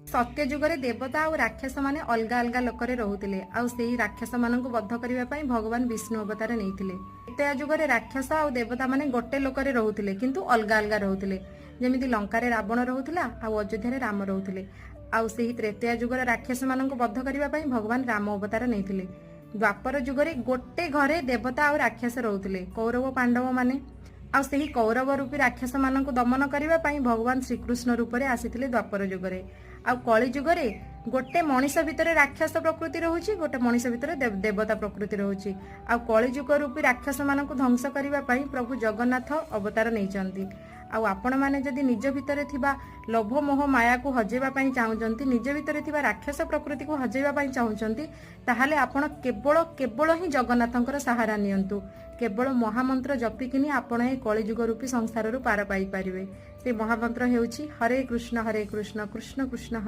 ସତ୍ୟ ଯୁଗରେ ଦେବତା ଆଉ ରାକ୍ଷସମାନେ ଅଲଗା ଅଲଗା ଲୋକରେ ରହୁଥିଲେ, ଆଉ ସେଇ ରାକ୍ଷସମାନଙ୍କୁ ବଧ କରିବା ପାଇଁ ଭଗବାନ ବିଷ୍ଣୁ ଅବତାର ନେଇଥିଲେ। ତ୍ରେତୟା ଯୁଗରେ ରାକ୍ଷସ ଆଉ ଦେବତାମାନେ ଗୋଟେ ଲୋକରେ ରହୁଥିଲେ, କିନ୍ତୁ ଅଲଗା ଅଲଗା ରହୁଥିଲେ। ଯେମିତି ଲଙ୍କାରେ ରାବଣ ରହୁଥିଲା ଆଉ ଅଯୋଧ୍ୟାରେ ରାମ ରହୁଥିଲେ। ଆଉ ସେହି ତ୍ରେତୟା ଯୁଗର ରାକ୍ଷସମାନଙ୍କୁ ବଧ କରିବା ପାଇଁ ଭଗବାନ ରାମ ଅବତାର ନେଇଥିଲେ। ଦ୍ୱାପର ଯୁଗରେ ଗୋଟେ ଘରେ ଦେବତା ଆଉ ରାକ୍ଷସ ରହୁଥିଲେ, କୌରବ ପାଣ୍ଡବ ମାନେ। ଆଉ ସେହି କୌରବ ରୂପୀ ରାକ୍ଷସ ମାନଙ୍କୁ ଦମନ କରିବା ପାଇଁ ଭଗବାନ ଶ୍ରୀକୃଷ୍ଣ ରୂପରେ ଆସିଥିଲେ ଦ୍ୱାପର ଯୁଗରେ। ଆଉ କଳି ଯୁଗରେ ଗୋଟେ ମଣିଷ ଭିତରେ ରାକ୍ଷସ ପ୍ରକୃତି ରହୁଛି, ଗୋଟେ ମଣିଷ ଭିତରେ ଦେବତା ପ୍ରକୃତି ରହୁଛି। ଆଉ କଳିଯୁଗ ରୂପୀ ରାକ୍ଷସ ମାନଙ୍କୁ ଧ୍ୱଂସ କରିବା ପାଇଁ ପ୍ରଭୁ ଜଗନ୍ନାଥ ଅବତାର ନେଇଛନ୍ତି। ଆଉ ଆପଣମାନେ ଯଦି ନିଜ ଭିତରେ ଥିବା ଲୋଭ, ମୋହ, ମାୟାକୁ ହଜେଇବା ପାଇଁ ଚାହୁଁଛନ୍ତି, ନିଜ ଭିତରେ ଥିବା ରାକ୍ଷସ ପ୍ରକୃତିକୁ ହଜେଇବା ପାଇଁ ଚାହୁଁଛନ୍ତି, ତାହେଲେ ଆପଣ କେବଳ କେବଳ ହିଁ ଜଗନ୍ନାଥଙ୍କର ସାହାରା ନିଅନ୍ତୁ। କେବଳ ମହାମନ୍ତ୍ର ଜପିକିନି ଆପଣ ଏ କଳିଯୁଗ ରୂପୀ ସଂସାରରୁ ପାର ପାଇପାରିବେ। ସେ ମହାମନ୍ତ୍ର ହେଉଛି ହରେ କୃଷ୍ଣ ହରେ କୃଷ୍ଣ କୃଷ୍ଣ କୃଷ୍ଣ